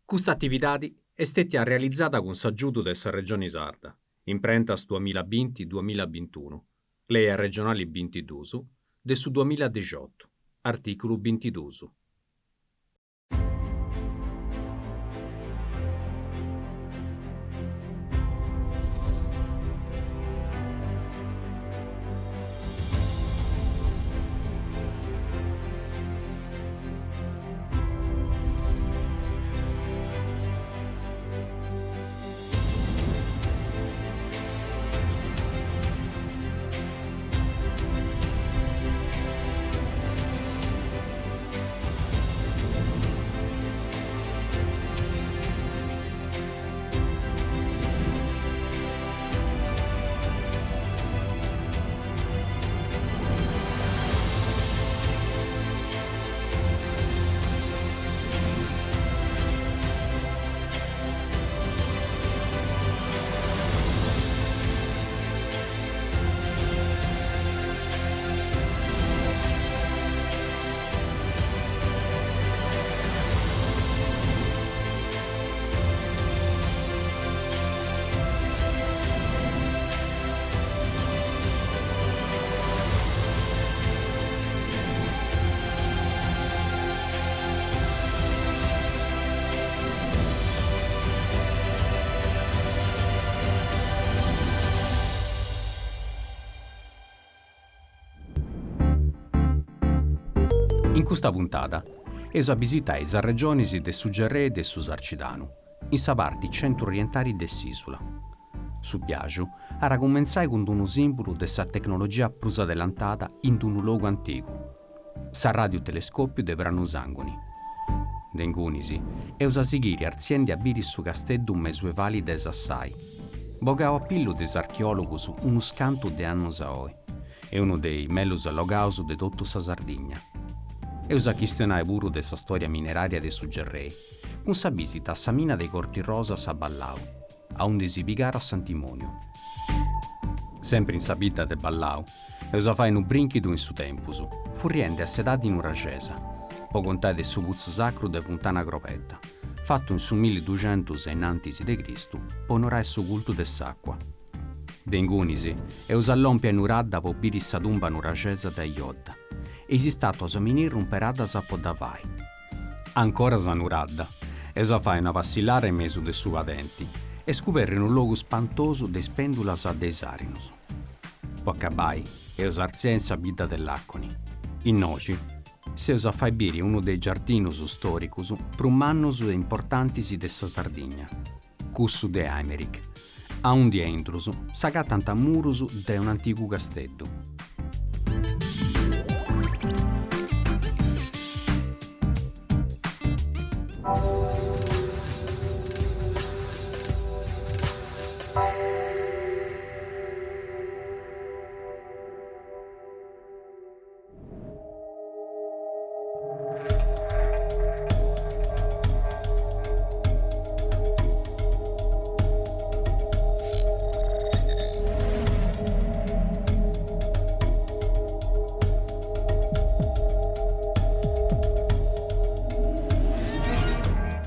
Custa atividadi est stètia realizada cun s'agiudu de sa Regioni Sarda, Imprentas duamilla binti duamilla bintunu, Lei arregionali bintiduus de su duamilla dixiotu, artìculu bintiduus. In custa puntada eus a bisitai is arregionis de su Gerrei e de su Sarcidanu, in sa parti centru-orientali de s'ìsula. Su biaxu at a cumentzai cun unu sìmbulu de sa tecnologia prus adelantada in unu logu antigu, s'arradiutelescòpiu de Pranu Sànguni. De ingunis, eus a sighiri artziendi a biri su casteddu mesuevali de Sassai, bogau a pillu de is archeòlogus unus cantu de annus a oi, e unu de is mellus allogaus de totu sa Sardigna. Eus a chistionai puru de sa stòria minerària de su Gerrei, cun sa bìsita a sa mina de Corti Rosas a Ballau, aundi si pigàt s'antimoniu. Sempri in sa bidda de Ballau, eus a fai unu brìnchidu in su tempus, furriendi a s'edadi nuraxesa, po contai de su putzu sacru de Funtana Crobedda, fatu in su milliduxentus ainnantis de Cristu po onorai su cultu de s'àcua. De ingunis, eus a lompi a Nuradda po biri sa tumba nuraxesa de Ajodda e is istàtuas menhir umperadas po dda fai. Ancoras a Nuradda, eus a fai una passillara in mesu de su padenti e scuberri unu logu spantosu de is pèndulas de is àrinus. Po acabai, eus a artziai in sa bidda de Làconi. Innoxi, s'eus a fai biri unu de is giardinus stòricus prus mannus e importantis de sa Sardigna, cussu de Aymerich, aundi a intrus s'agatant murus de un'antigu casteddu.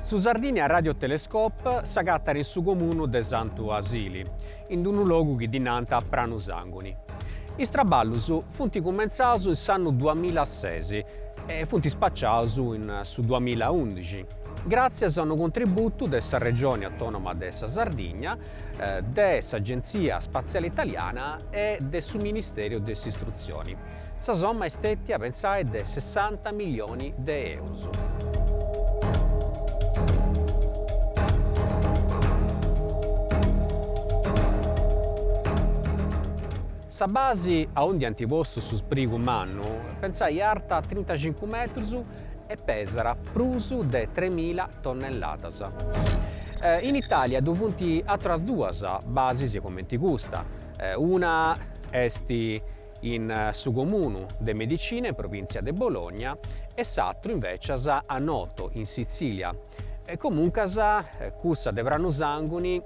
Su Sardinia Radio Telescope s'agatat in su comunu de Santu 'Asili, in unu logu chi ddi nant Pranu Sanguni. Is traballus funt cumentzaus in s'annu duamilases e funt spaciaus in su duamilaundixi, gràtzias a unu contributu de sa Regioni Autònoma de sa Sardigna, de s'Agentzia Spatziale Italiana e de su Ministèriu de s'Istrutzioni. Sa somma est stètia, pentzai, de sessanta millioni de eurus. Sa basi aundi ant postu su sprigu mannu, pentzai, arta trintacincu metrus e pesat prus de tremila tonnelladas. In Italia ddu funt atras duas basis comenti custa, una est in su comunu de Medicina in provìntzia de Bologna e s'atru invècias a Noto in Sitzilia. E comuncas cussa de Pranu Sanguni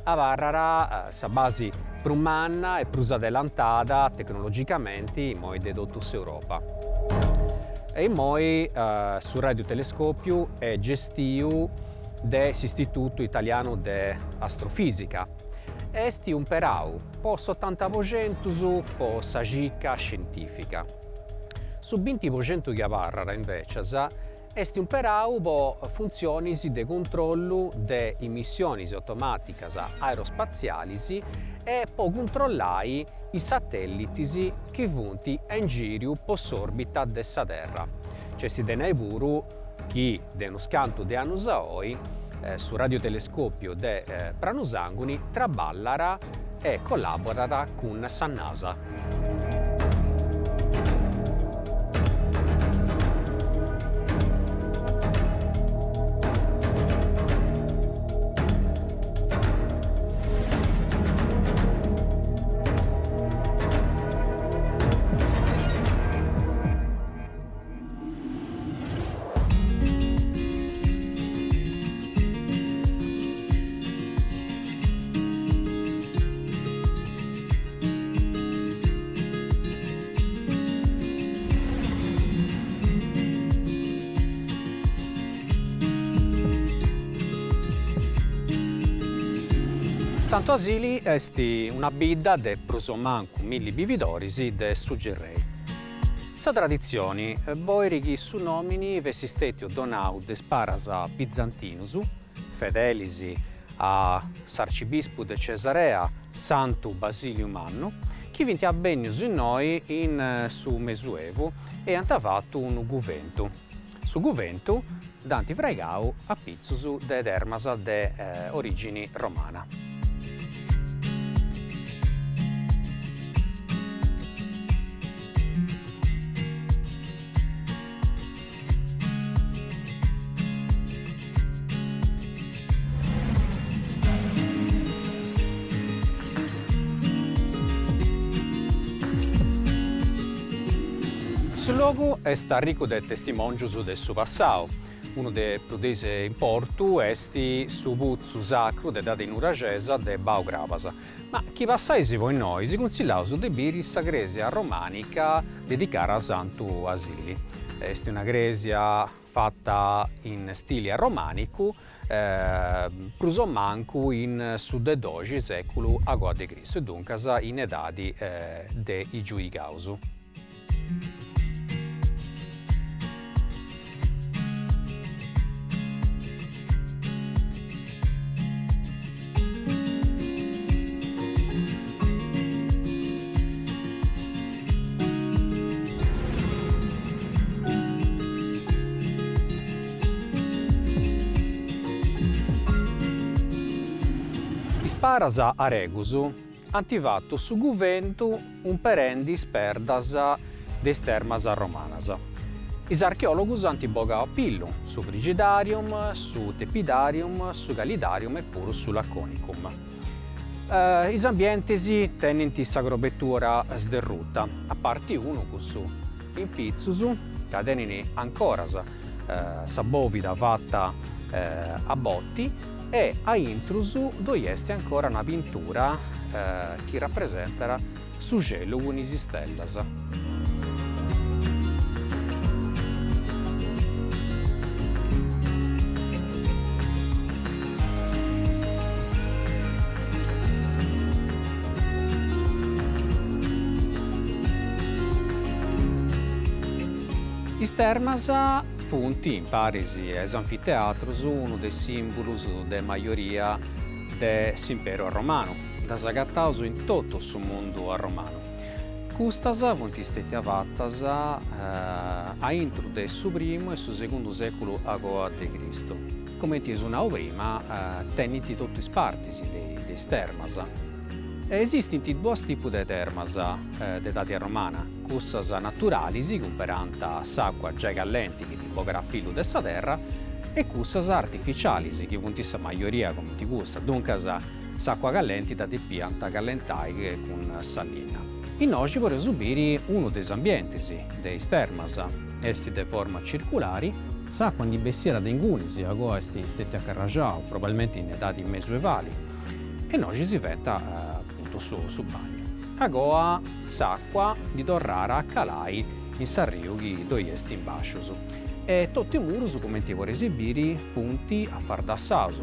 abarrat sa basi prus manna e prus adelantada tecnologicamenti immoi de totu s'Europa. E immoi su radiotelescòpiu est gestiu. de s'Istitutu Italianu de Astrofìsica e est umperau po s'otanta po centus po sa circa scientìfica. Su binti po centu chi abarrat, invècias, est umperau po funtzionis de cuntrollu de is missionis automàticas aerospatzialis e po cuntrollai is satèllitis chi funt a ingìriu po s'òrbita de sa Terra. Nc'est de nai puru chi de unus cantu de annus a oi su radiotelescòpiu de Pranu Sanguni traballat e collàborat cun sa Nasa. Santu 'Asili est una bidda de prus o mancu milli bividoris de su Gerrei. Sa traditzioni bolit chi su nòmini fessit stètiu donau de is paras bizantinus, fedelis a s'arcibispu de Cesarea Santu Basiliu Mannu, chi fint bennius innoi in su Mesuevu e iant fatu unu guventu. Su guventu dd'ant fraigau a pitzus de termas de orìgini romana. Su logu est arricu de testimòngius de su passau. Unu de prus de importu est su putzu sacru de edadi nuraxesa de Bau Crabas. Ma chi passais po innoi si cunsillaus de biri sa crèsia romànica dedicara a Santu 'Asili. Est una crèsia fata in stili arromànicu, prus o mancu in su de doxi sèculu agoa de Cristu e duncas in edadi de is giuigaus. Is paras aregus ant fatu su guventu umperendi is perdas de is termas romanas. Is archeòlogus ant bogau a pillu su frigidarium, su tepidarium, su calidarium e puru su laconicum. Is ambientis tenint sa crobetura sderruta, a parti unu, cussu in pitzus, ca tenit ancoras sa bòvida fata a boti e a intrus ddoi est ancora una pintura chi rapresentat su celu cun is istellas. Is termas funt, imparis a is anfiteatrus, unu de is sìmbulus de majoria de s'Imperu Arromanu. Ddas agataus in totu su mundu arromanu. Custas funt stètias fatas a intru de su primu e su segundu sèculu agoa de Cristu. Comenti eus nau prima, tenint totu is partis de is termas. Esistint duos tipus de termas de edadi arromana, cussas naturalis chi umperant s'àcua giai callenti chi ndi bogat a pillu de sa terra e cussas artificialis chi funt sa majoria comenti custa, duncas s'àcua callenti dda depiant callentai cun sa linna. Innoxi podeus biri unu de is ambientis de is termas, est de forma circulari, s'àcua ndi bessiat de ingunis, agoa est stètia carraxau, probabilmenti in edadi mesuevali, e innoxi si fent apuntu su bagnu. Agoa s'àcua ndi torrara a calai in s'arriu chi ddoi est in bàscius. E totu is murus, cumenti podeis biri, funt afardassaus.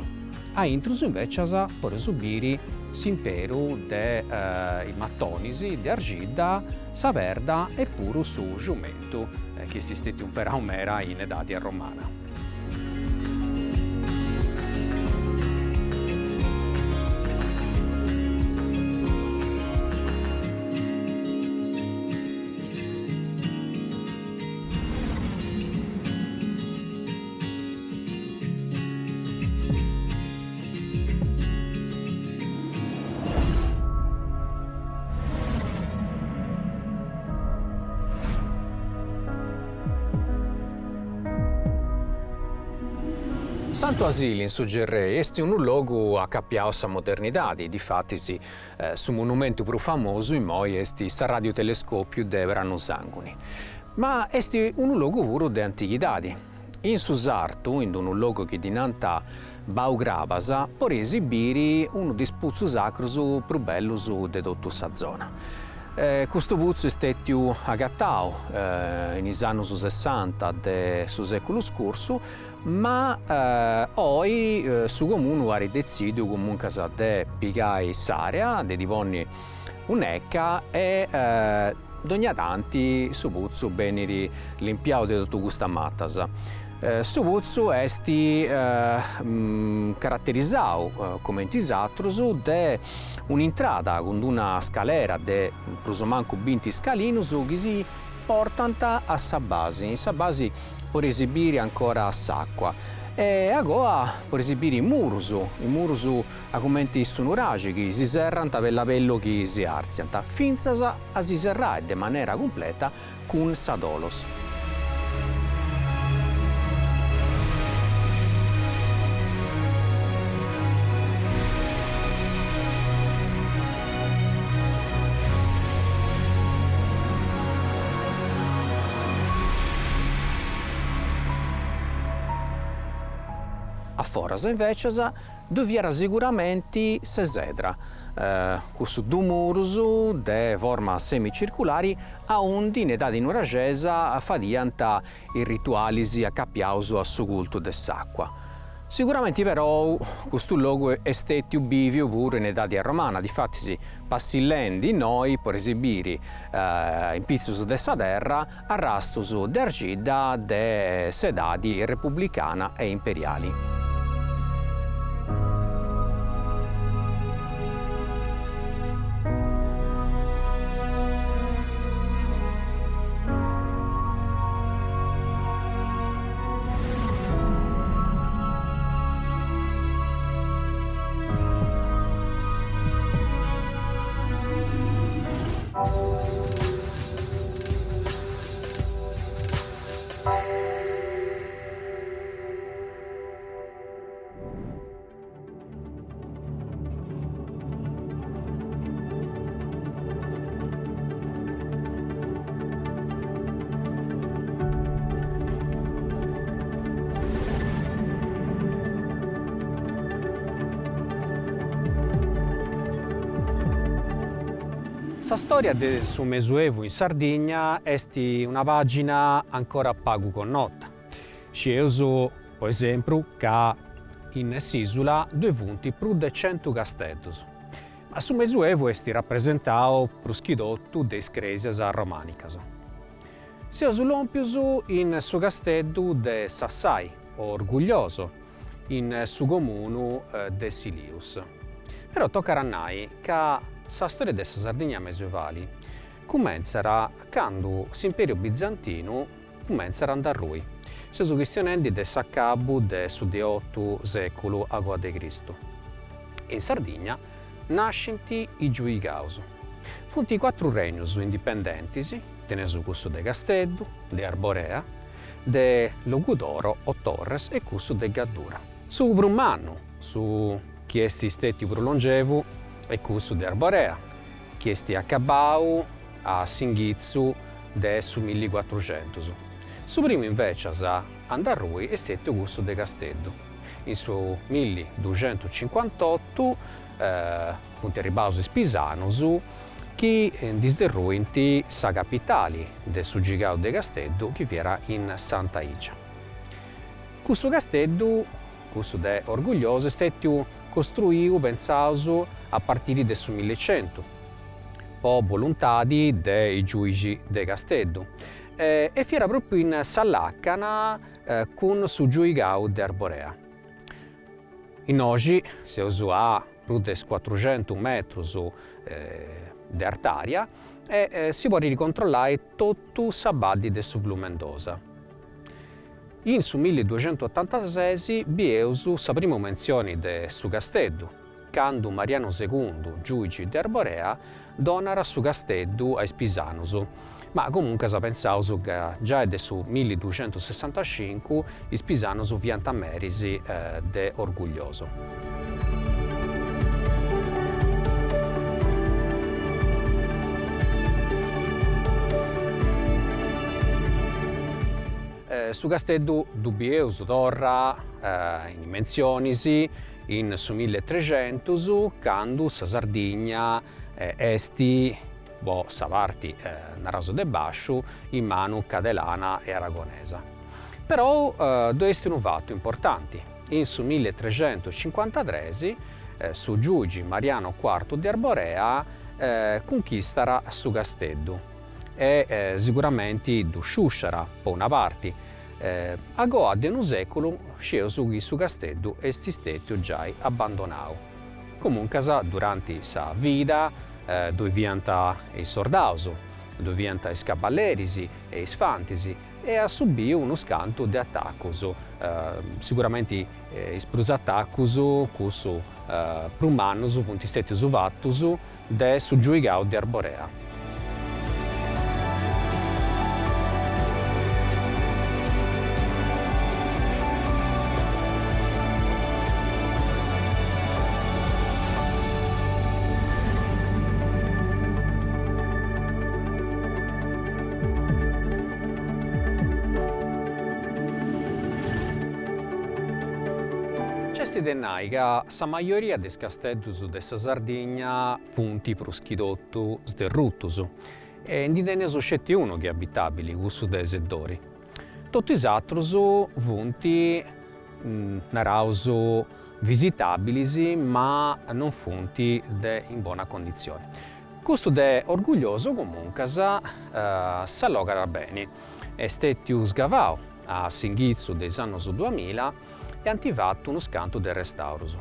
A intrus invecias podeus biri s'imperu de is matonis de arxidda, sa perda e puru su giumentu chi est stetiu imperau meda in edadi arromana. Santu 'Asili in su Gerrei est unu logu acapiau a sa modernidadi, difatis su monumentu prus famosu immoi est s'arradiutelescòpiu de Pranu Sànguni. Ma est unu logu puru de antighidadi. In su sartu, in unu logu chi ddi nant Bau Crabas, podeis biri unu de is putzus sacrus prus bellus de totu sa zona. Custu putzu est stètiu agatau in is annus sessanta de su sèculu scursu, ma oi su comunu at detzidiu comuncas de pigai s'area, de ddi ponni un'eca e dogna tanti su putzu benit limpiau de totu custas matas. Su putzu est caraterizau, cumenti is atrus, de un'intrada cun d'una scalera de prus o mancu binti scalinus chi si portant a sa basi. In sa basi podeis biri ancora s'acua e agoa podeis biri is murus, is murus a cumenti su nuraxi chi si serrant bellu bellu chi si artziant, fintzas a si serrai de manera cumpleta cun sa tholos. A foras invecias Ddui fiat siguramenti s'esedra, cussus dus murus de forma semicirculari aundi in edadi nuraxesa fadiant is ritualis acapiaus a su cultu de s'acua. Siguramenti perou custu logu est stetiu biviu puru in edadi arromana, difatis passillendi innoi podeis biri in pitzus de sa terra arrastus de argidda de s'edadi republicana e imperiali. Sa storia de su Mesuevu in Sardigna est una pagina ancora pagu connota. Scieus, po esempru, ca in s'isula ddoi funt prus de centu casteddus, ma su Mesuevu est rapresentau prus chi totu de is cresias romanicas. Seus lompius in su casteddu de Sassai, o Orguglioso, in su comunu de Silius. Però tocat a nai ca sa storia de sa Sardigna mesuevali cumentzat candu s'imperiu bizantinu cumentzat a nd'arrui. Seus chistionendi de s'acabu de su de otu seculu agoa de Cristu. In Sardigna nascint is giuigaus. Funt cuatru regnus indipendentis, teneus cussu de Casteddu, de Arborea, de Logudoro o Torres e cussu de Gaddura. Su prus mannu, su chi est stetiu prus longevu, est cussu de Arborea, chi est acabau a s'inghitzu de su millicuatruxentus. Su primu invecias a nd'arrui est stetiu cussu de Casteddu. In su milliduxentuscincuantotu funt arribaus is pisanus chi ndi sderruint sa capitali de su giuigau de Casteddu chi fiat in Santa Igia. Custu casteddu, cussu de Orgoglioso, est stètiu costruiu, pentzaus, a partiri de su millicentu, po boluntadi de is giuixis de Casteddu, e fiat pròpriu in sa làcana cun su giuigau de Arborea. Innoxi seus a prus de cuatruxentus metrus de artària e si podit controllai totu sa baddi de su Flumendosa. In su milliduxentuotantases bieus sa primu mentzioni de su casteddu, candu Marianu Segundu, giuigi de Arborea, donat su casteddu a is pisanus, ma comuncas pentzaus ca giai de su milliduxentusessantacincu is pisanus fiant meris de Orgoglioso. Su casteddu ddu bieus torra in is mentzionis in su milletrecentus candu sa Sardigna est po sa parti naraus de basciu in manu cadelana e aragonesa. Perou ddoi est unu fatu importanti, in su milletrecentuscincuantatres su giuigi Mariano Cuartu de Arborea cunchistat su casteddu e siguramenti ddu sciusciat po una parti, A goa de unu sèculu scieus chi su casteddu est stètiu giai abbandonau. Comuncas duranti sa vida ddoi fiant is sordaus, ddoi fiant is caballeris e is fantis e at subiu unus cantu de atacus, siguramenti is prus atacus, cussus prus mannus, funt stètius fatus de su giuigau de Arborea. Nc'est de nai ca sa majoria de is casteddus de sa Sardigna funt prus chi totu sderrutus e ndi teneus sceti unu chi est abitabili, cussu de Seddori. Totu is atrus funt, naraus, visitabilis ma non funt de in bona conditzioni. Custu de Orgoglioso comuncas s'allogat beni, est stetiu sgavau a s'inghitzu de is annus duamilla e ant fatu unus cantu de restaurus.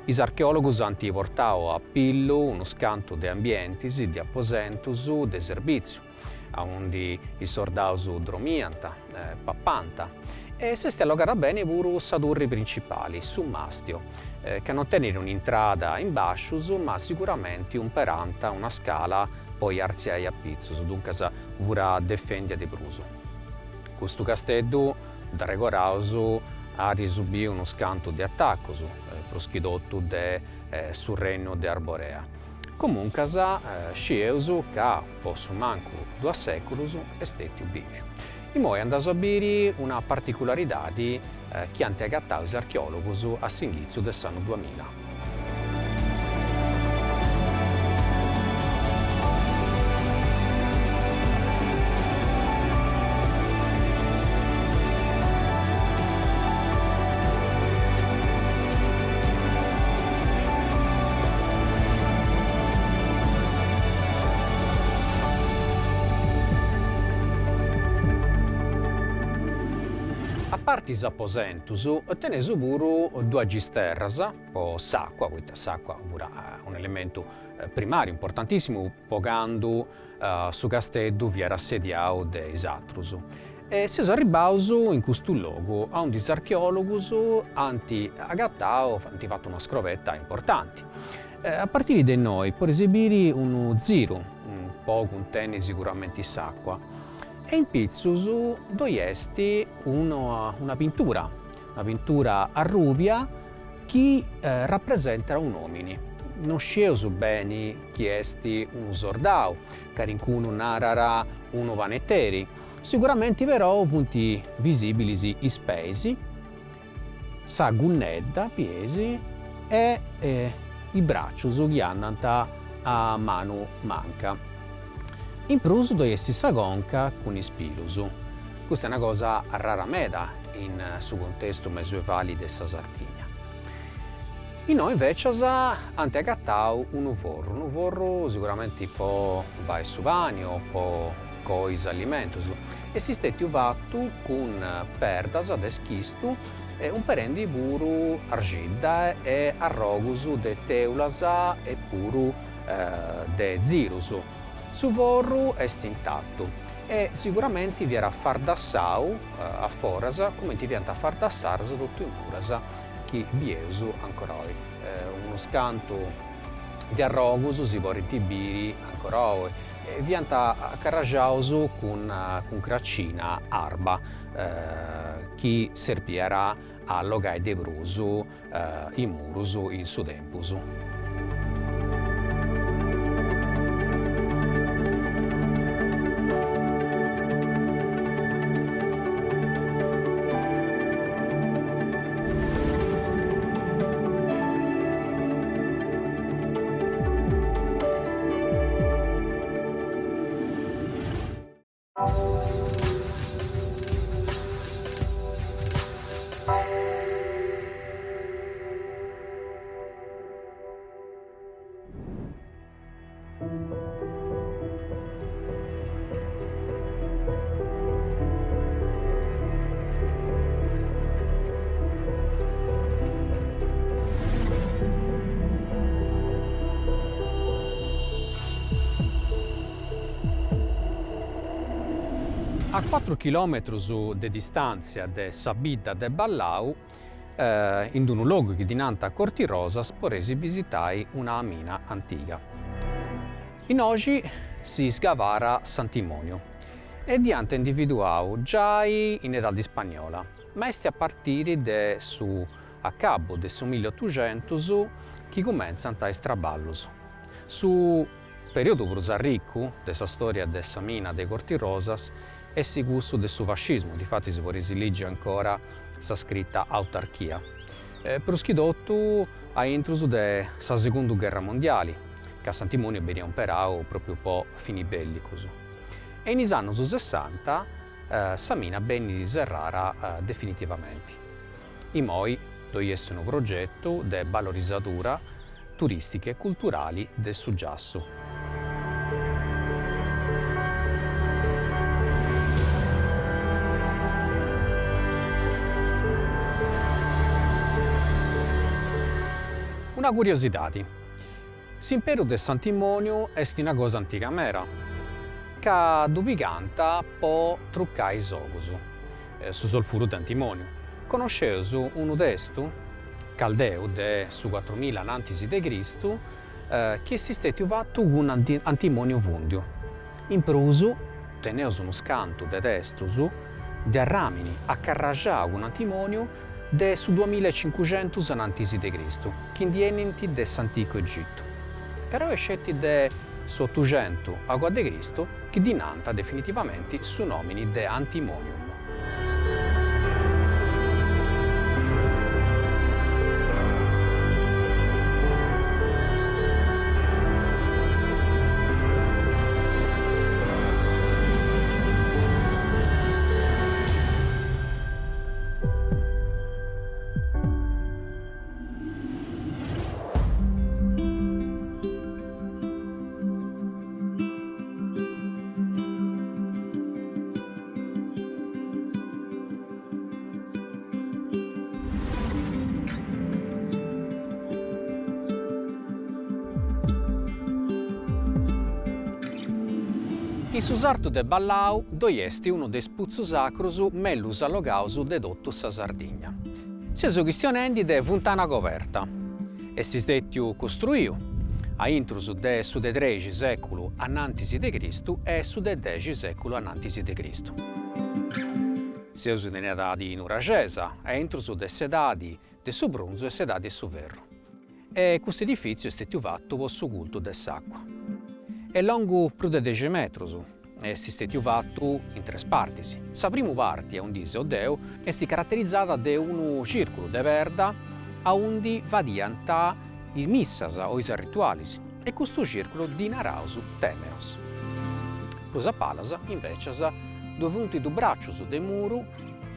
Is archeòlogus ant portau a pillu unus cantu de ambientis, de aposentus de serbìtziu, aundi is sordaus dromiant, papant, e s'est allogada beni puru sa turri principali, su mastio, ca non tenit un'intrada in bàscius ma siguramenti umperant una scala po artziai a pitzus, duncas furat defendia de prus. Custu casteddu dd'arregoraus, at subiu unus cantu de atacus, prus chi totu de su rennu de Arborea. Comuncas scieus ca po su mancu duas sèculus est stètiu bìviu. Imoi andaus a biri una particularidadi chi ant agatau is archeòlogus a s'inghitzu de s'annu duamilla. A parti is aposentus, teneus puru duas gisterras po s'acua, poita s'acua furat un'elementu primariu importantissimu po candu su casteddu fiat assediau de is atrus. E seus arribbaus in custu logu aundi is archeòlogus ant agatau, ant fatu una scrobeta importanti. A partiri de innoi podeis biri unu ziru po cuntenni siguramenti s'acua e in pitzus ddoi est una pintura, una pintura arrubia chi rapresentat un'omini, non scieus beni chi est unu sordau, calincunu narat unu paneteri, Siguramenti però funt visibilis is peis, sa gunnedda, bieis, e is bracius chi andant a manu manca. In prus ddoi est sa conca cun is pilus. Custa est una cosa rara meda. in su contestu mesuevali de sa Sardigna. Innoi invecias ant agatau unu forru, unu forru siguramenti po fai su pani o po coi is alimentus, est stetiu fatu cun perdas de schistu e umperendi puru arxidda e arrogus de teulas e puru de zirus. Su forru est intatu e siguramenti fiat fardassau a foras cumenti fiant fardassadas totu is muras chi bieus ancora oi. Unus cantu de arrogus si podint biri ancora oi e fiant acarraxaus cun cun cracina arba chi serbiat a allogai de prus is murus in su tempus. A cuatru chilòmetrus de distàntzia de sa bidda de Ballau, in unu logu chi ddi nant Cortirosas, podeis bisitai una mina antiga. Innoxi si sgavara s'antimoniu e dd'iant individuau giai in edadi ispagnola, ma est a partiri de su acabu de su milliotuxentus chi cumentzant is traballus. Su periodu prus arricu de sa storia de sa mina de Cortirosas est cussu de su fascismu, difatis podeis ligi ancora sa scrita autarchia, prus chi totu a intrus de sa segundu gherra mondiali, ca s'antimoniu beniat umperau propriu po finis bellicus. E in is annus sessanta sa mina benit serrara definitivamenti. Imoi ddoi est unu progetu de balorisadura turìstica e culturali de su giassu. Una curiosidadi, s'imperu de s'antimoniu est una cosa antiga mera, ca ddu pigant po trucai is ogus, su solfuru de antimoniu. Connosceus unu testu caldeu de su cuatrumilla anantis de Cristu chi est stetiu fatu cun antimoniu fundiu. In prus teneus unus cantu de testus de arramini acarraxau cun antimoniu de su duamillaecincuxentus anantis de Cristu chi ndi 'enint de s'anticu Egitu. Però est sceti de s'otuxentu agoa de Cristu chi ddi nant definitivamenti su nomini de antimonium. In su sartu de Ballau ddoi est unu de is putzus sacrus mellus allogaus de totu sa Sardigna. Seus chistionendi de Funtana Coberta. Est stètiu costruiu a intrus de su de trexi sèculu anantis de Cristu e su de dexi sèculu anantis de Cristu. Seus in edadi nuraxesa, a intrus de s'edadi de su brunzu e s'edadi 'e su ferru. E custu edifìtziu est stètiu fatu po su cultu de s'àcua. Est longu prus de dexi metrus e est stètiu fatu in tres partis. Sa primu parti, aundi seu deu, est caraterizada de unu cìrculu de perda aundi fadiant is missas o is ritualis e custu cìrculu ddi naraus temenos. Prus a palas, invècias, ddoi funt dus bràcius de muru.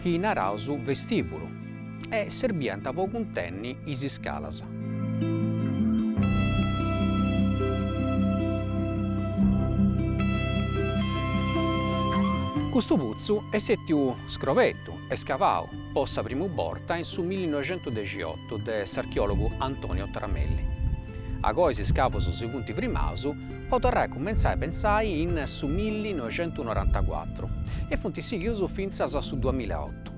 chi naraus vestìbulu e serbiant po cuntenni is iscalas. Custu putzu est stètiu scrobetu e scavau po sa primu borta in su millinoixentudexiotu de s'archeòlogu Antonio Tramelli. Agoi is scavus si funt frimaus po torrai a cumentzai a pentzai in su millinoixentunorantacuatru e funt sighius fintzas a su duamilaotu.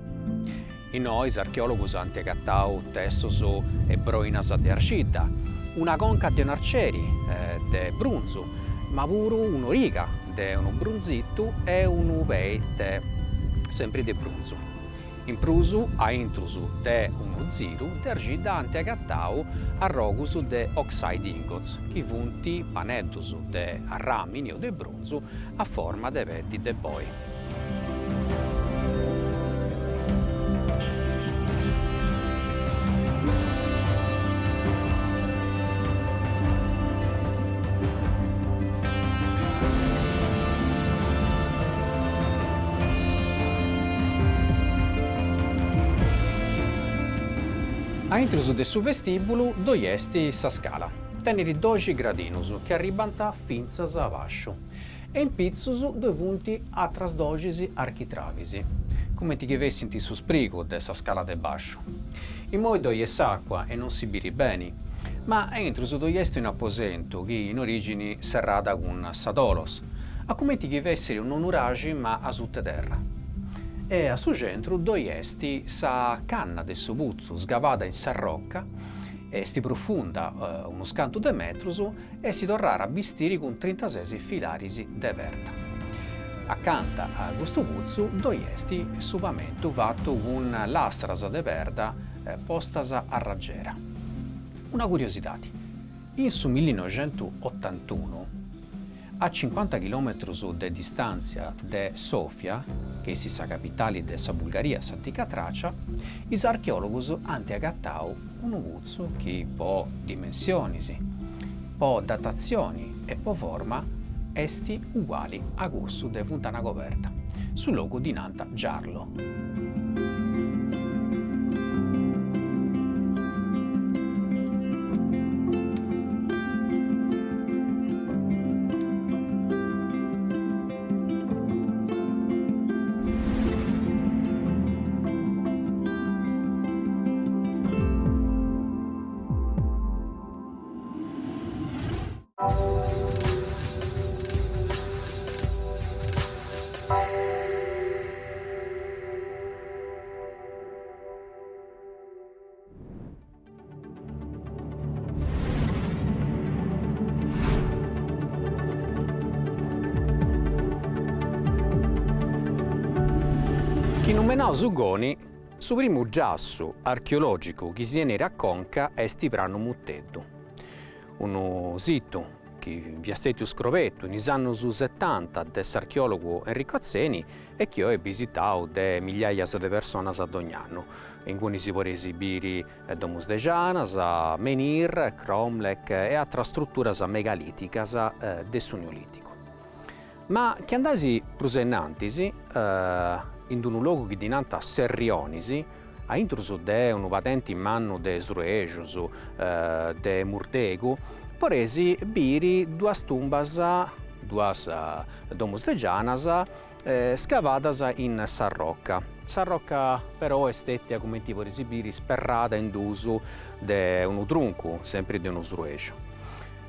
Innoi is archeòlogus ant agatau testus e broinas de arxidda, una conca de un'arcieri de brunzu, ma puru un'origa de unu brunzitu e unu pei de sempri de brunzu. In prus, a intrus de unu ziru de arxidda ant agatau arrogus de oxhide ingots, chi funt paneddus de arràmini o de brunzu a forma de peddi de boi. A intrus de su vestìbulu ddoi est sa scala, tenit doxi gradinus chi arribant fintzas a bàsciu e in pitzus ddoi funt atras doxi architravis, cumenti chi fessint su sprigu de sa scala de bàsciu. Immoi ddoi est s'àcua e non si biri beni, ma a intrus ddoi est un'aposentu chi in orìgini serràt cun sa tholos, a cumenti chi fessit unu nuraxi ma asut'e terra. E a su centru ddoi est sa canna de su putzu sgavada in sa roca, est profunda unus cantu de metrus e si torràt a bistiri cun trintases filaris de perda. Acanta a custu putzu ddoi est su pamentu fatu cun lastras de perda postas a ragera. Una curiosidadi, in su millinoixentuotantunu, A cincuanta chilòmetrus de distàntzia de Sòfia, chi est sa capitali de sa Bulgaria, s'antica Tràcia, is archeòlogus ant agatau unu putzu chi po dimensionis, po datatzioni e po forma est uguali a cussu de Funtana Coberta, su logu ddi nant Giarlo. Chi numenaus Goni, su primu giassu archeològicu chi si 'enit a conca est Pranu Mutteddu. Unu situ chi fiat stètiu scrobetu in is annus setanta de s'archeòlogu Enrico Atzeni e chi oi est bisitau de migliaias de personas dogn'annu. Inguni si podit biri domus de janas, menhir, cromlech e atras struturas megalìticas de su Neolìticu. Ma chi andais prus a innantis, in unu logu chi ddi nant Serrionis, a intrus de unu padenti mannu de sruexus, de murdegu, podeis biri duas tumbas, duas domus de janas, scavadas in sa roca. Sa roca però est stetia, cumenti podeis biri, sperrada in duus de unu truncu, sempri de unu sruexu.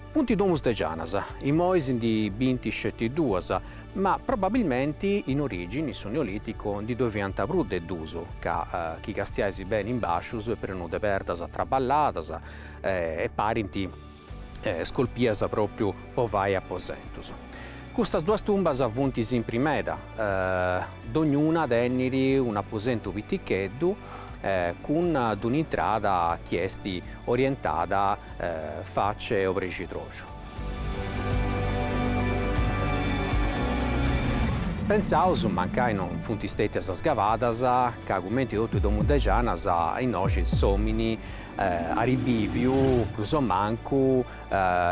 Funt domus de janas, immoi si ndi bint sceti duas, ma probabilmenti in origini, in su Neolitico, ndi ddoi fiant prus de duus, ca chi castiais beni in bascius est prenu de perdas traballadas e parint scolpias propriu po fai aposentus. Custas duas tumbas funt simpri meda, dognuna tenit un'aposentu piticheddu cun d'un'intrada chi est orientada face obrescidroxu. Pentzaus, mancai non funt stètias sgavadas, ca cumenti totu is domus de janas innoxi s'omini at bìviu prus o mancu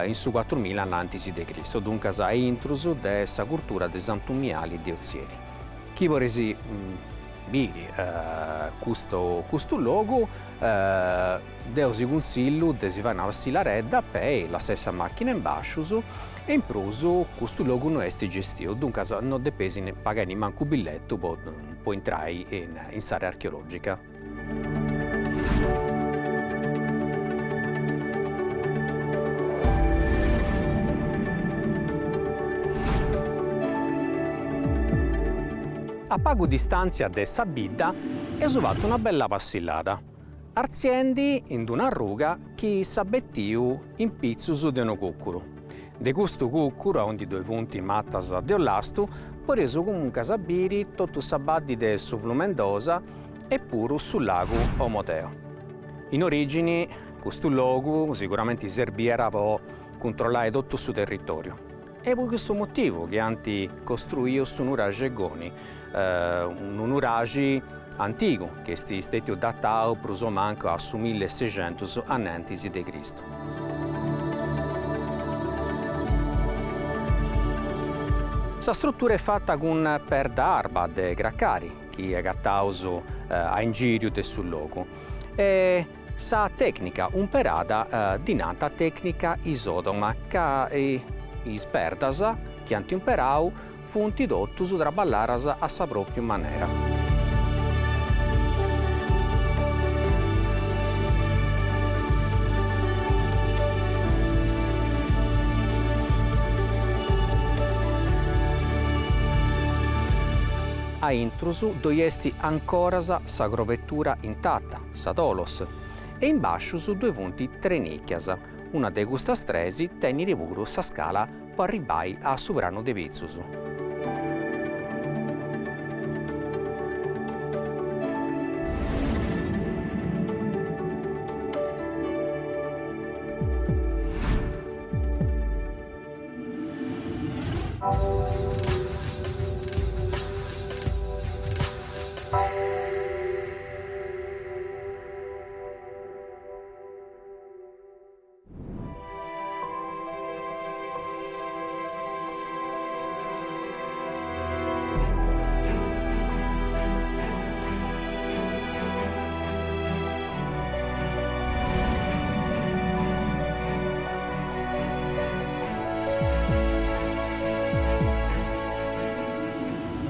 in su cuatrumilla anantis de Cristu, duncas a intrus de sa curtura de Santu Miali de Ozieri, chi podeis. biri custu custu logu deu si cunsillu de si fai una passillaredda a pei, lassai sa machina in bascius e in prus custu logu no est gestiu, duncas no depeis pagai nimancu billetu po po intrai in s'area archeologica. A pagu distàntzia de sa bidda eus fatu una bella passillada, artziendi in d'una arruga chi s'at betiu in pitzus de unu cùcuru. De custu cùcuru, aundi ddoi funt matas de ollastu, podeus comuncas biri totu sa baddi de su Flumendosa e puru su lagu Omodeo. In orìgini custu logu siguramenti serbiat po cuntrollai totu su territòriu e po custu motivu chi ant costruiu su nuraxi 'e Goni, unu nuraxi antigu chi est stètiu datau prus o mancu a su millesexentus anantis de Cristu. Sa strutura est fata cun perda arba de cracari, chi agataus a ingìriu de su logu e sa tècnica umperada ddi nant tècnica isodoma ca is perdas chi ant umperau funt totus traballadas a sa pròpiu manera. A intrus ddoi est ancoras sa crobetura intata, sa tholos, e in bàscius ddoi funt tres nìchias, una de custas tres tenit puru sa scala po arribbai a su pranu de pitzus.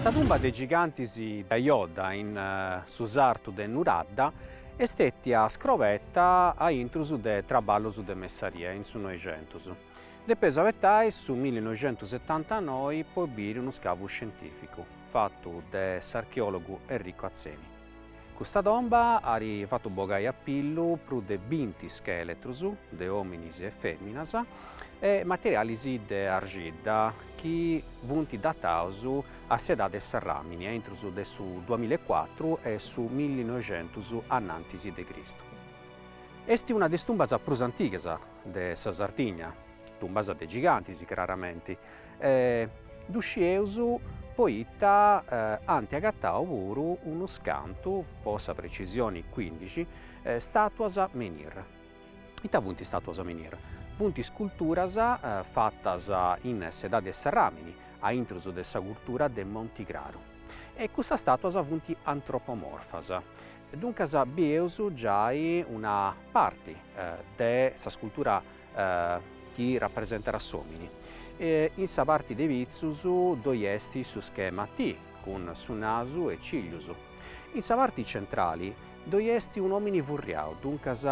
Sa tumba de gigantis de Ajodda in su sartu de Nuradda est stètia scrobeta a intrus de traballus de messaria in su Noixentus. Depeus abetai su millinoixentusetantanoi po biri unu scavu scientìficu fatu de s'archeòlogu Enrico Atzeni. Custa tomba at fatu bogai a pillu prus de binti schèletrus de òminis e fèminas e materialis de arxidda chi funt dataus a s'edade 'e s'arràmini, a intrus de su duamillaecuatru e su millinoixentus anantis de Cristu. Est una de is tumbas prus antigas de sa Sardigna, tumbas de gigantis craramenti, E ddu scieus poita ant agatau puru unus cantu, po sa precisioni cuindixi, statuas menhir. Ita funt statuas menhir? Funt sculturas fatas in s'edadi 'e s'arràmini, a intrus de sa cultura de Monti Craru. E custas statuas funt antropomorfas. Duncas bieus giai una parti de sa scultura chi rapresentat s'òmini. In sa parti de pitzus ddoi est su schema a T, cun su nasu e cìglius. In sa parti centrali ddoi est un'òmini furriau, duncas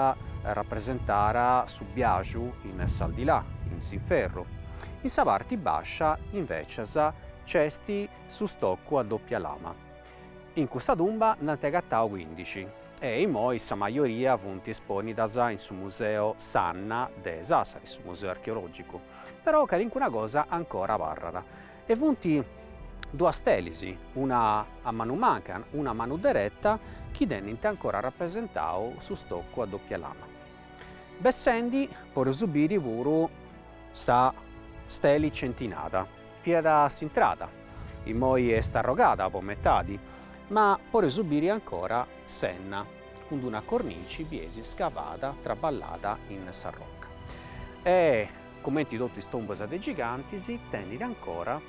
rapresentat su biaxu in s'aldilà, in s'inferru. In sa parti bàscia, invècias, nc'est su stoccu a doppia lama. In custa tumba nd'ant agatau cuindixi e immoi sa majoria funt esponidas in su Museo Sanna de Sassari, su museu archeologicu, però calincuna cosa ancora abarrat e funt duas stelis, una a manu manca, una a manu dereta, chi tenint ancora rapresentau su stoccu a doppia lama. Bessendi podeus biri puru sa steli centinada, fiat a s'intrada, immoi est arrogada po metadi, ma podeus biri ancora s'enna, cun d'una cornici biesi scavada, traballada in sa rocca. E, cumenti totu is tumbas de gigantis, tenit ancora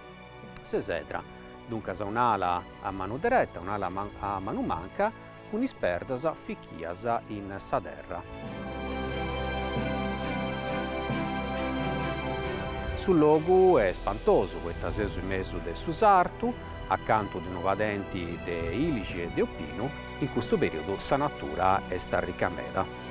s'esedra. Duncas un'ala a manu dereta, un'ala a manu manca, cun is perdas fichias in sa terra. Su logu est spantosu, poita seus in mesu de su sartu, acantu de unu padenti de ilixi e de opinu, in custu periodu sa natura est arrica meda.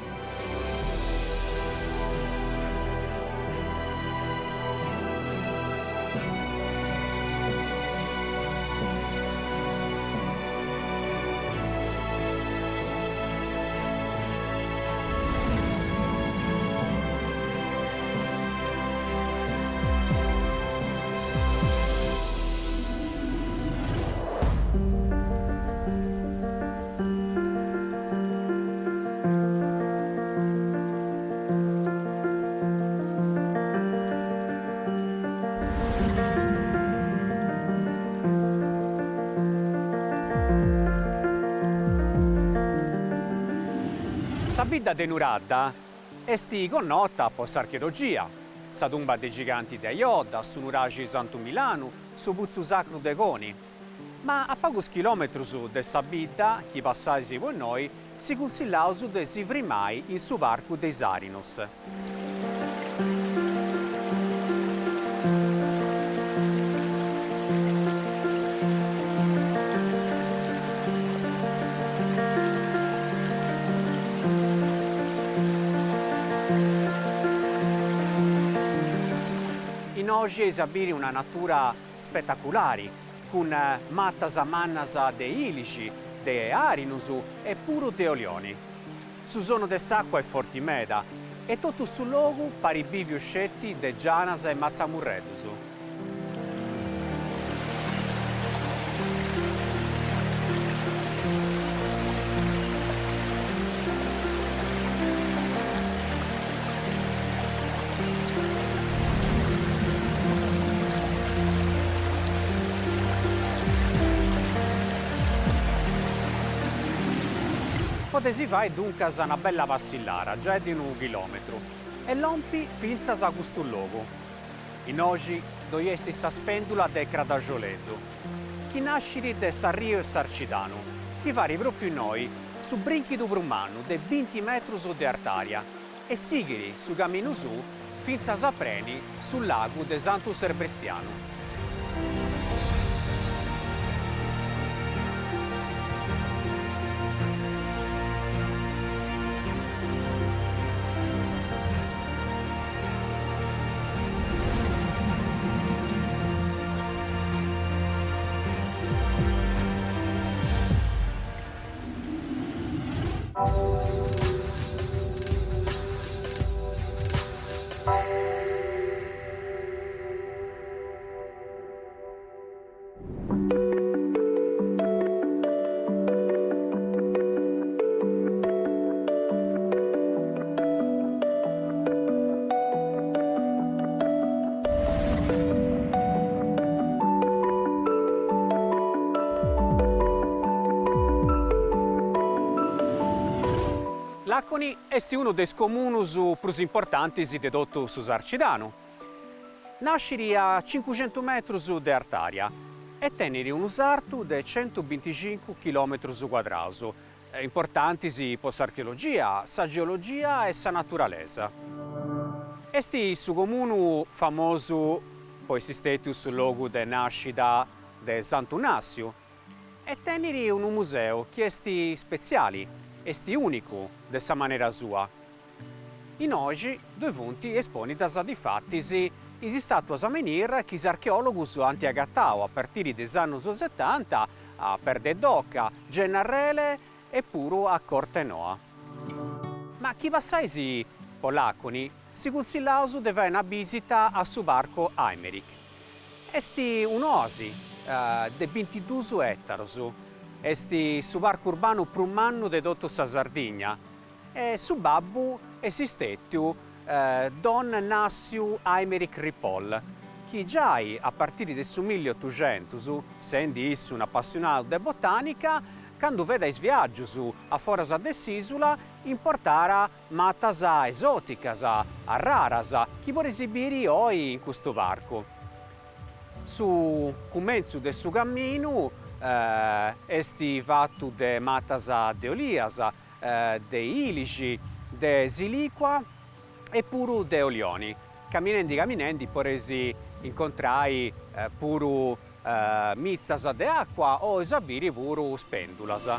Sa bidda de Nuradda est connota po s'archeologia, sa tumba de giganti de Ajodda, su nuraxi Santu Milanu, su putzu sacru de Coni. Ma a pagus chilòmetrus de sa bidda chi passais po innoi si cunsillaus de si frimai in su parcu de is Àrinus. Innoxi eis a biri una natura spetaculari, cun matas mannas de ilixi, de àrinus e puru de olioni. Su sonu de s'àcua est forti meda e totu su logu parit bìviu sceti de gianas e matzamurreddus. Podeis fai duncas una bella passillara, giai de unu chilòmetru, e lompi fintzas a custu logu. Innoxi ddoi est sa spèndula de Cradaxoleddu, chi nascit de s'arriu 'e Sarcidanu, chi fait pròpiu innoi su brìnchidu prus mannu de binti metrus de artària e sighit su caminu suu fintzas a preni su lagu de Santu Serbrestianu. Làconi est unu de is comunus prus importantis de totu su Sarcidanu. Nascit a cincuxentu metrus de artària e tenit unu sartu de centubinticincu chilòmetrus cuadraus, importantis po s'archeologia, sa geologia e sa naturalesa. Est su comunu famosu po essi stètiu su logu de nàscida de Santu Nàssiu e tenit unu museu chi est spetziali, est ùnicu de sa manera sua. Innoxi ddoi funt espònidas difatis is istàtuas menhir chi is archeòlogus ant agatau a partiri de is annus setanta a Perda 'e Doca, Gennarrele e puru a Corte Noa. Ma chi passais po Làconi si cunsillaus de fai una bìsita a su Parco Aymerich. Est un'òasi de bintidus ètaros, est su parcu urbanu prus mannu de totu sa Sardigna E su babbu est stètiu Don Nàssiu Aymerich Ripoll, chi giai a partiri de su milliotuxentus, sendi issu un'apassionau de botànica, candu feda is viàgius a foras de s'ìsula, importara matas esòticas, arraras, chi podeis biri oi in custu parcu. Su cumentzu de su camminu est fatu de matas de olias, de ilixi, de silicua e puru de olioni. Caminendi caminendi podeis incontrai puru mitzas de acua o eis a biri puru spendulas.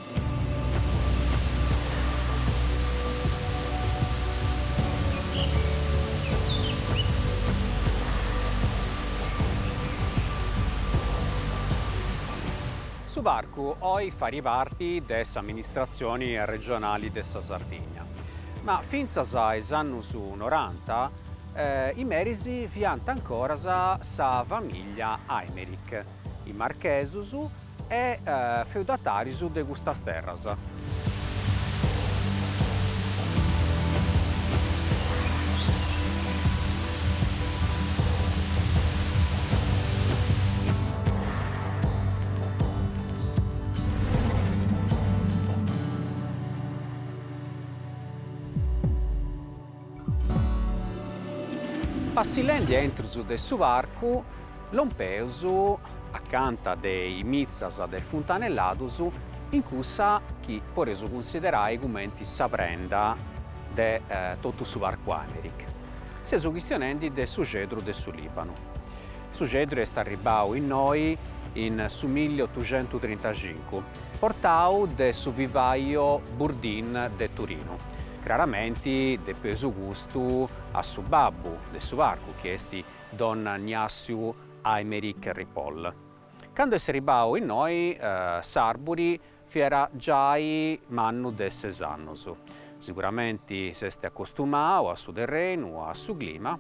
Su parcu oi fait parti de s'amministratzioni regionali de sa Sardigna, ma fintzas a is annus noranta is meris fiant ancoras sa famìllia Aymerich, is marchesus e feudatàrius de custas terras. Passillendi aintrus de su parcu lompeus acanta de is mitzas de Funtaneladus in cussa chi podeus cunsiderai cumenti sa prenda de totu su parcu Aymerich. Seus chistionendi de su cedru de su Libanu. Su cedru est arribbau innoi in su milliotuxentutrintacincu, portau de su vivaio Burdin de Turinu. Craramenti depeus custu a su babbu de su parcu chi est Don Gnassiu Aymerich Ripoll. Candu est arribbau innoi s'arburi fiat giai mannu de ses annus. Siguramenti s'est acostumau a su terrenu, a su clima.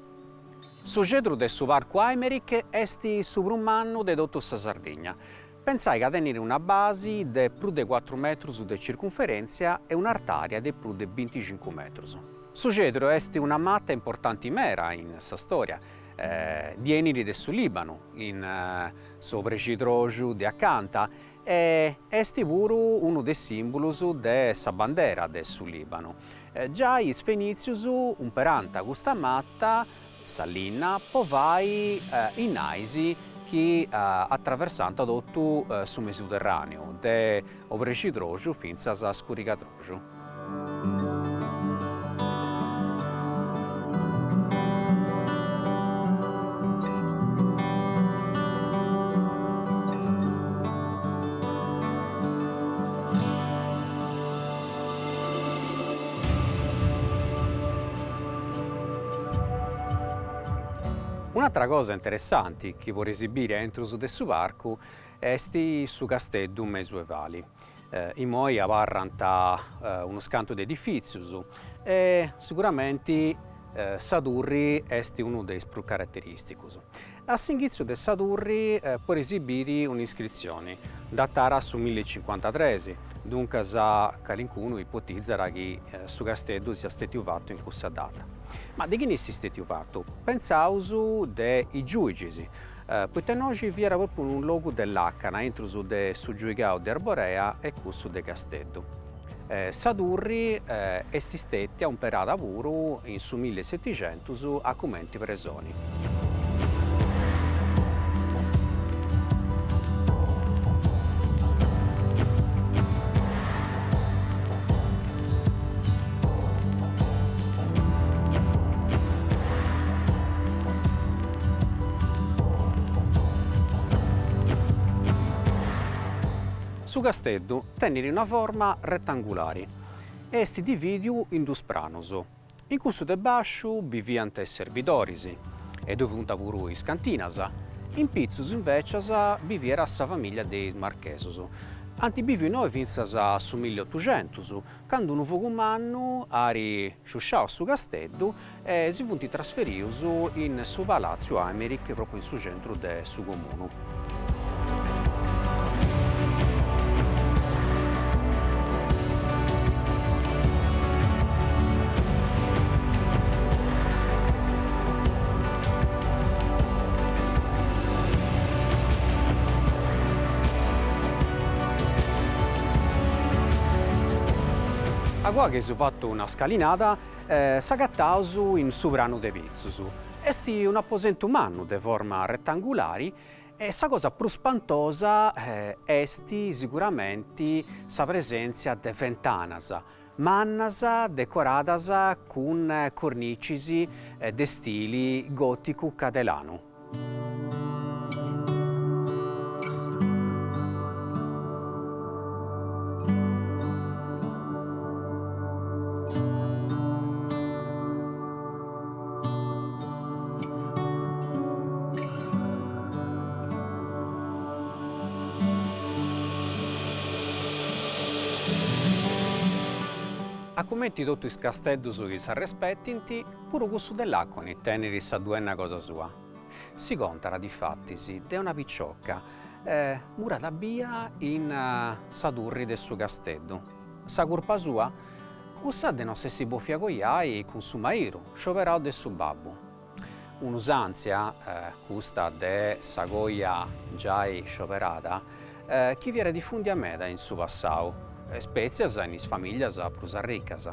Su cedru de su parcu Aymerich est su prus mannu de totu sa Sardigna. Pentzai ca tenit una basi de prus de cuatru metrus de circunferèntzia e un'artària de prus de binticincu metrus. Su cedru est una mata importanti mera in sa stòria, ndi 'enit de su Lìbanu, in s'obrescidroxu de acanta, e est puru unu de is sìmbulus de sa bandera de su Lìbanu. Giai is fenìtzius umperànt custa mata sa linna po fai is nais chi atraversànt totu su Mediterràneu, de obrescidroxu fintzas a scurigadroxu. Un'atra cosa interessanti chi podeis biri aintrus de su parcu est su casteddu mesuevali. Imoi abarrant unus cantu de edifìtzius e siguramenti sa turri est unu de is prus caraterìsticus. A s'inghitzu de sa turri podeis biri un'iscritzioni, datara a su millicincuantatres, duncas calincunu ipotizat chi su casteddu siat stètiu fatu in cussa data. Ma de chini est stètiu fatu? Pentzaus de is giuigis, poita innoxi fiat pròpriu unu logu de làcana intrus de su giuigau de Arborea e cussu de Casteddu. Sa turri est stètia umperada puru in su millisetixentus a cumenti presoni. Su casteddu tenit una forma retangulari e est dividiu in dus pranus. In cussu de bàsciu bi fiant is serbidoris e ddoi funt puru is cantinas, in pitzus invècias bi fiat sa famìllia de is marchesos. Ant bìviu innoi fintzas a su milliotuxentus, candu unu fogu mannu at sciusciau su casteddu e si funt trasferius in su Palàtziu Aymerich pròpriu in su centru de su comunu. Agoa chi eus fatu una scalinada S'agataus in su pranu de pitzus. Est un'aposentu mannu de forma retangulari. E sa cosa prus spantosa est siguramenti sa presèntzia de fentanas mannas decoradas cun cornicis de stili gòticu cadelanu. A cumenti totu is casteddus chi s'arrespetint, puru cussu de Làconi tenit sa duenna cosa sua. Si contat, difatis, de una picioca murada bia in sa turri de su casteddu. Sa curpa sua? Cussa de no s'essi bòfia coiai cun su mairu, scioberau de su babbu. Un'usàntzia, custa de sa coia giai scioberada, chi fiat difùndia meda in su passau, spètzias in is famìllias prus arricas.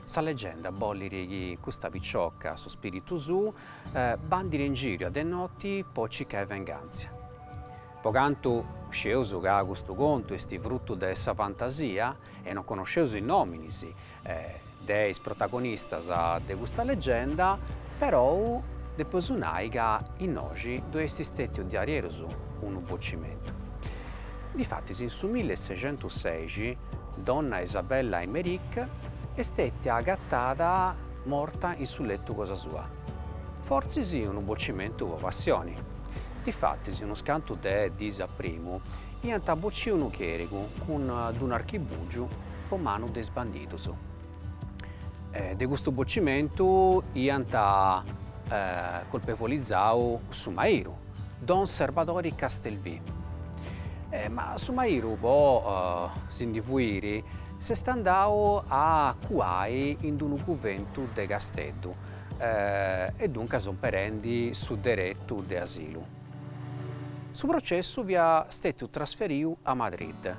Sa legenda bollit chi custa picioca, su spìritu suu, bandit in gìriu a de noti po circai vengàntzia. Po cantu scieus ca custu contu est frutu de sa fantasia e non connosceus is nòminis de is protagonistas de custa legenda, perou depeus nai ca innoxi ddoi est stètiu diarerus unu bocimentu. Difatis in su millesexentussexi donna Isabella Aymerich est stètia agatada morta in su letu cosa sua. Fortzis unu bocimentu po passioni. Difatis unus cantu de dis a primu iant bociu unu chèrigu cun d'unu archibùgiu po manu de is bandidus. De custu bocimentu iant colpevolizau su mairu, Don Serbadori Castelvì. Ma su mairu po si ndi fuiri s'est andau a cuai in d'unu cuventu de Casteddu e duncas umperendi su deretu de asilu. Su processu fiat stètiu trasferiu a Madrid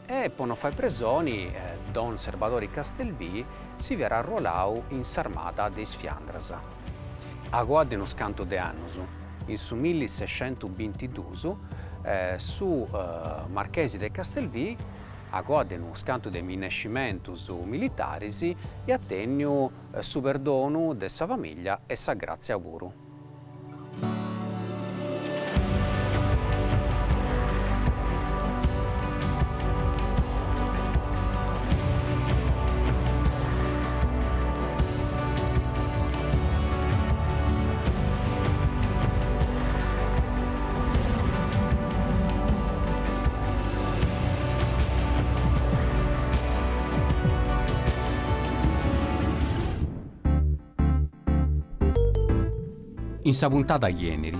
e po no fai presoni Don Serbadori Castelvì si fiat arruolau in s'armada de is Fiandras. Agoa de unus cantu de annus, in su millisexentusbintiduus, su marchesi de Castelvì, agoa de unus cantu de minescimentus militaris, iat tenniu su perdonu de sa famiglia e sa gràtzia puru. In sa puntada chi 'enit,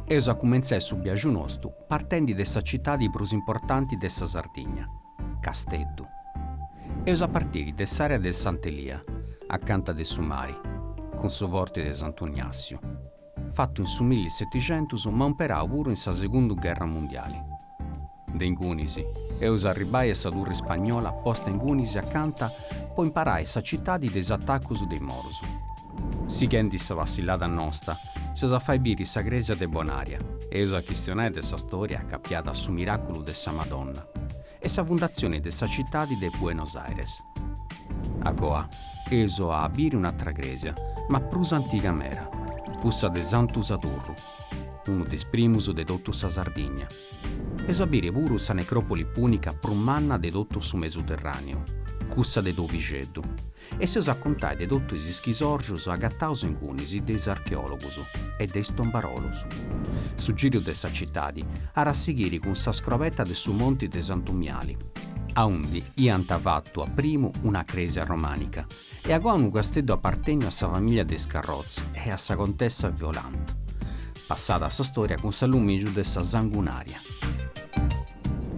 eus a cumentzai su biaxu nostu partendi de sa citadi prus importanti de sa Sardigna, Casteddu. Eus a partiri de s'area de Sant'Elia, acanta de su mari, cun su forti de Santu Ignàssiu, fatu in su millisetixentus ma umperau puru in sa Segundu Gherra Mundiali. De ingunis, eus a arribbai a sa turri spagnola posta ingunis acanta po imparai sa citadi de is atacus de is morus. Sighendi sa passillada nosta, s'eus a fai biri sa crèsia de Bonaria e eus a chistionai de sa stòria acapiada a su miràculu de sa Madonna e sa fundatzioni de sa citadi de Buenos Aires. Agoa, eus a biri un'atra crèsia, ma prus antiga mera, cussa de Santu Sadurru, unu de is primus de totu sa Sardigna. Eus a biri puru sa necròpoli pùnica prus manna de totu su Mesuterràneu, cussa de Tuvixeddu, e s'eus a contai de totu is schisòrgius agataus ingunis de is archeòlogus e de is tombarolus. Su giru de sa citadi at a sighiri cun sa scrobeta de su monti de Santu Miali, aundi iant fatu a primu una crèsia romànica e agoa unu casteddu apartènniu a sa famìllia de is Carroz e a sa contessa Violant, passada a sa stòria cun s'allumìgiu de sa Sangunaria.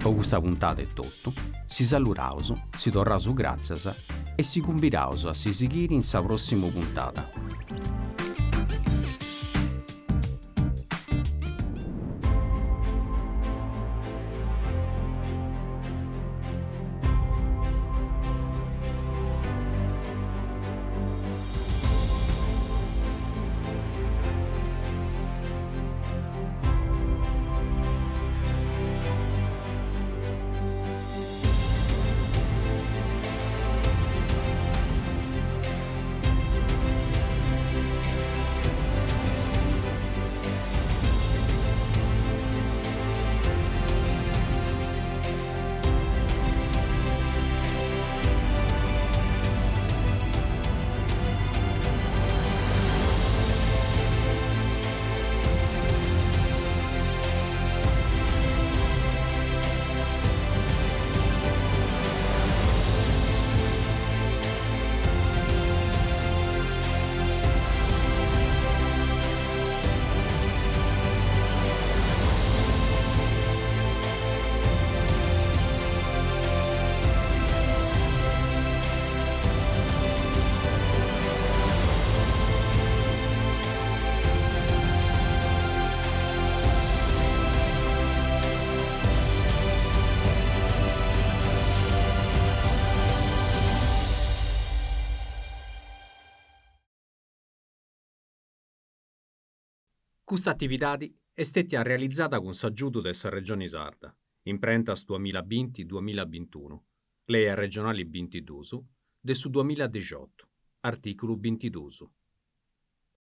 Po custa puntada etotu, si saluraus, si torraus gràtzias e si cumbidaus a si sighiri in sa pròssimu puntada. Custa atividadi est stètia realizada cun s'agiudu de sa Regioni Sarda, imprentas duamillabinti duamillabintunu, Lei arregionali bintiduus de su duamilladixiotu, artìculu bintiduus.